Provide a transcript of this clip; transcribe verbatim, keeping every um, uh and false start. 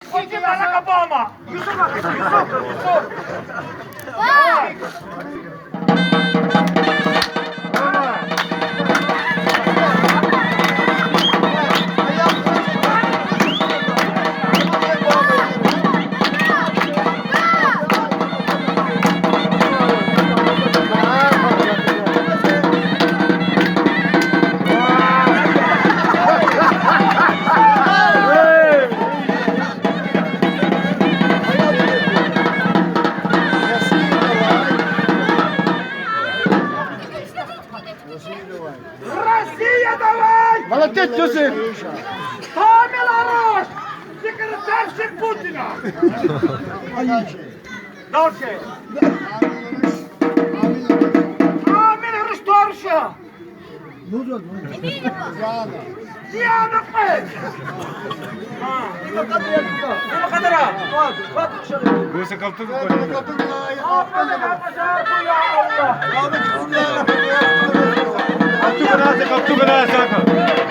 Барак Обама! Юсуф, Юсуф, Юсуф! Россия, давай! Молодец, Юсуф! Тамил арач! Секретарь Путина! Дальше. Амин Рустамович! Диана, къвез! Гуса калтур куни. Калтур гана, калтур гана, сака.